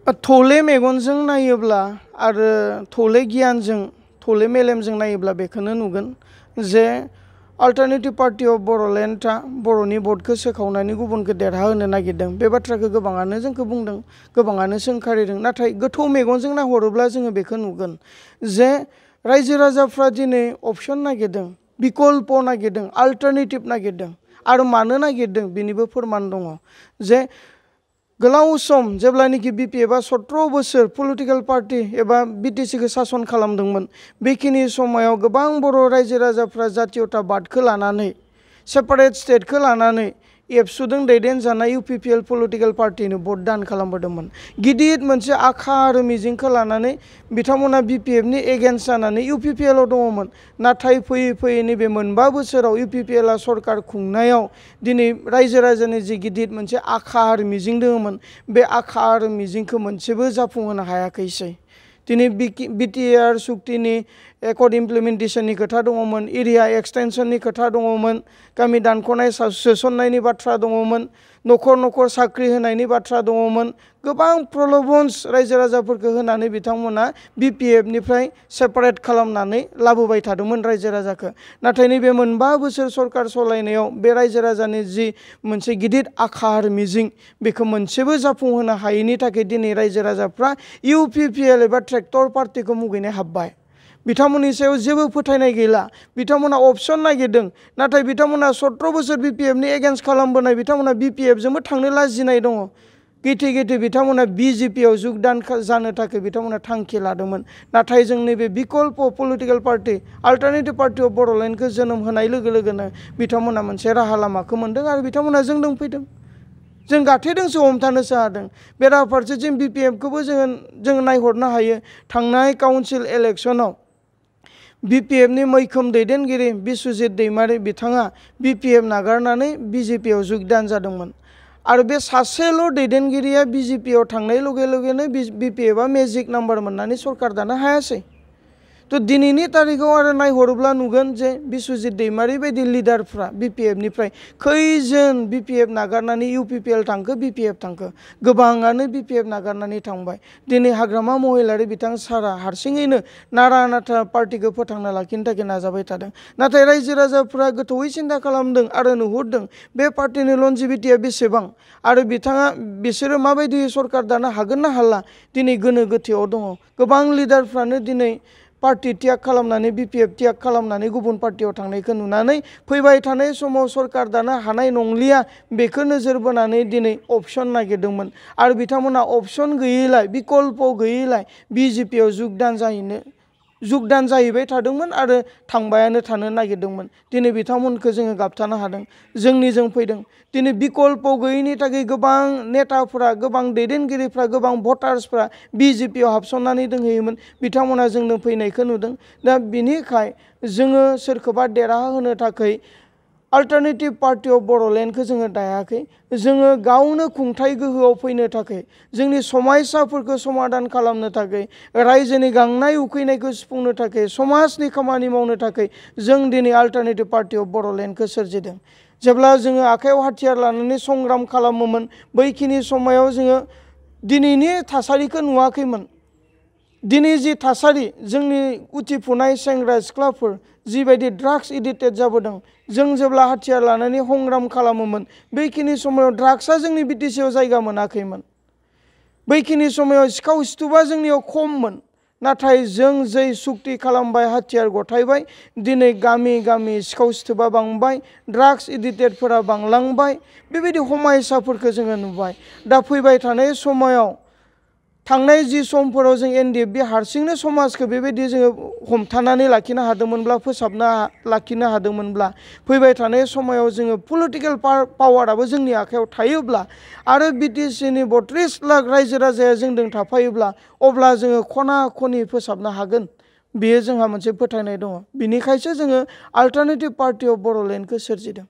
थौले मेगनजों नायोब्ला आरो थौले गियानजों थौले मेलेमजों नायोब्ला बेखौनो नुगोन जे अल्टारनेटिभ पार्टि अफ बर'लेण्डआ बर'नि भटखौ सोखावनानै गुबुनखौ देरहाहोनो नागिरदों बे बाथ्राखौ गोबाङानो जोंखौ बुंदों गोबाङानो सोंखारिदों नाथाय गोथौ मेगनजों नाहरोब्ला जोङो बेखौ नुगोन जे रायजो राजाफ्रा दिनै अपसन नागिरदों बिकल्प नागिरदों अल्टारनेटिभ नागिरदों आरो मानो नागिरदों बेनिबो फोरमान दङ जे गोलाव सम जेब्लानोखि बिपिएफआ 17 बोसोर पलिटिकल पार्टि एबा बिटिसिखौ सासन खालामदोंमोन बेखिनि समायाव गोबां बर' रायजो राजाफ्रा जातीयताबादखौ लानानै सेपारेट स्टेटखौ लानानै एबसुजों दैदेनजानाय इउपिपिएल पलिटिकल पार्टिनो भट दान खालामबोदोंमोन गिदिर मोनसे आखा आरो मिजिंखौ लानानै बिथांमोना बिपिएफनि एगेन्स्ट जानानै इउपिपिएलआव दङमोन नाथाय फैयै फैयै नैबे मोनबा बोसोराव इउपिपिएलआ सरकार खुंनायाव दिनै रायजो राजानि जि गिदिर मोनसे आखा आरो मिजिं दङमोन बे आखा आरो मिजिंखौ मोनसेबो जाफुंहोनो हायाखैसै दिनै बिटिआर सुक्तिनि एकर्ड इमप्लिमेन्टेसननि खोथा दङमोन एरिया एक्सटेनसननि खोथा दङमोन गामि दानख'नाय सोसननायनि बाथ्रा दङमोन न'खर न'खर साख्रि होनायनि बाथ्रा दङमोन गोबां प्रल'भन्स रायजो राजाफोरखौ होनानै बिथांमोना बिपिएफनिफ्राय सेपारेट खालामनानै लाबोबाय थादोंमोन रायजो राजाखौ नाथाय नैबे मोनबा बोसोर सरकार सालायनायाव बे रायजो राजानि जि मोनसे गिदिर आखा आरो मिजिं बेखौ मोनसेबो जाफुंहोनो हायैनि थाखाय दिनै रायजो राजाफ्रा इउपिपिएल एबा ट्रेक्टर पार्टिखौ मुगैनो हाब्बाय बिथांमोननि सायाव जेबो फोथायनाय गैला बिथांमोना अपसन नागिरदों नाथाय बिथांमोना 17 बोसोर बिपिएफनि एगेन्स्ट खालामबोनाय बिथांमोना बिपिएफजोंबो थांनो लाजिनाय दङ गेथे गेथे बिथांमोना बिजेपिआव जुगदान जानो थाखाय बिथांमोना थांखि लादोंमोन नाथाय जों नैबे बिकल्प political party alternative party of बर'लेण्डखौ जोनोम होनाय लोगो लोगोनो बिथांमोना मोनसे राहा लामाखौ मोन्दों आरो बिथांमोना जोंदों फैदों जों गाथेदोंसो हमथानोसो हादों बेराफारसेथिं बिपिएफखौबो जों नायहरनो हायो थांनाय काउन्सिल इलेक्सनाव बिपिएफनि मैखोम दैदेनगिरि बिस्वजित दैमारि बिथाङा बिपिएफ नागारनानै बिजेपिआव जुगदान जादोंमोन आरो बे सासेल' दैदेनगिरिया बिजेपिआव थांनाय लगे लगेनो बिपिएफआ मेजिक नाम्बार मोननानै सरकार दानो हायासै तो दिनैनि तारिखाव आरो नायहरोब्ला नुगोन जे बिस्वजित दैमारि बायदि लिडारफ्रा बिपिएफनिफ्राय खैजोन बिपिएफ नागारनानै इउपिपिएल थांखो बिपिएफ थांखो गोबाङानो बिपिएफ नागारनानै थांबाय दिनै हाग्रामा महिलारि बिथां सारा हारसिङैनो नारा नाथा पार्टिखौ फोथांना लाखिनो थाखाय नाजाबाय थादों नाथाय रायजो राजाफ्रा गोथौयै सिन्था खालामदों आरो नुहुरदों बे पार्टिनि लनजिभिटिया बेसेबां आरो बिसोरो माबायदि सरकार दानो हागोन ना हाला दिनै गोनो गोथोआव दङ गोबां लिडारफ्रानो दिनै पार्टि त्याग खालामनानै बिपिएफ त्याग खालामनानै गुबुन पार्टियाव थांनायखौ नुनानै फैबाय थानाय समाव सरकार दानो हानाय नंलिया बेखौ नोजोर बोनानै दिनै अपसन नागिरदोंमोन आरो बिथांमोना अपसन गैयैलाय बिकल्प गैयैलाय बिजेपिआव जुगदान जाहैबाय थादोंमोन आरो थांबायानो थानो नागिरदोंमोन दिनै बिथांमोनखौ जोङो गाबथानो हादों जोंनिजों फैदों दिनै बिकल्प गैयैनि थाखाय गोबां नेताफोरा गोबां दैदेनगिरिफ्रा गोबां भटार्सफ्रा बिजेपिआव हाबसननानै दंहैयोमोन बिथांमोना जोंनो फैनायखौ नुदों दा बिनिखाय जोङो सोरखौबा देरहाहोनो थाखाय अल्टारनेटिभ पार्टि अफ बर'लेण्डखौ जोङो दायाखै जोङो गावनो खुंथाय गोहोआव फैनो थाखाय जोंनि समयसाफोरखौ समाधान खालामनो थाखाय रायजोनि गांनाय उखैनायखौ सुफुंनो थाखाय समाजनि खामानि मावनो थाखाय जों दिनै अल्टारनेटिभ पार्टि अफ बर'लेण्डखौ सोरजिदों जेब्ला जोङो आखायाव हाथियार लानानै संग्राम खालामोमोन बैखिनि समायाव जोङो दिनैनि थासारिखौ नुवाखैमोन दिनै जि थासारि जोंनि उथिफुनाय सेंग्रा सिख्लाफोर जिबायदि ड्राग्स एडिक्टेड जाबोदों जों जेब्ला हाथियार लानानै संग्राम खालामोमोन बैखिनि समायाव ड्राग्सआ जोंनि बिटिसिआव जायगा मोनाखैमोन बैखिनि समायाव सिखाव सिथुबा जोंनियाव खममोन नाथाय जों जै सुक्ति खालामबाय हाथियार गथायबाय दिनै गामि गामि सिखाव सिथुबा बांबाय ड्राग्स एडिक्टेडफोरा बांलांबाय बेबायदि समायसाफोरखौ जोङो नुबाय दा फैबाय थानाय समायाव थांनाय जि समफोराव जों एनडिएफबि हारसिंनो समाजखौ बेबायदि जोङो हमथानानै लाखिनो हादोंमोनब्ला फोसाबना लाखिनो हादोंमोनब्ला फैबाय थानाय समायाव जोङो पलिटिकेल पावाराबो जोंनि आखायाव थायोब्ला आरो बिटिसिनि 32 लाख रायजो राजाया जोंजों थाफायोब्ला अब्ला जोङो खना खनि फोसाबनो हागोन बेयो जोंहा मोनसे फोथायनाय दङ बिनिखायसो जोङो अल्टारनेटिभ पार्टि अफ बर'लेण्डखौ सोरजिदों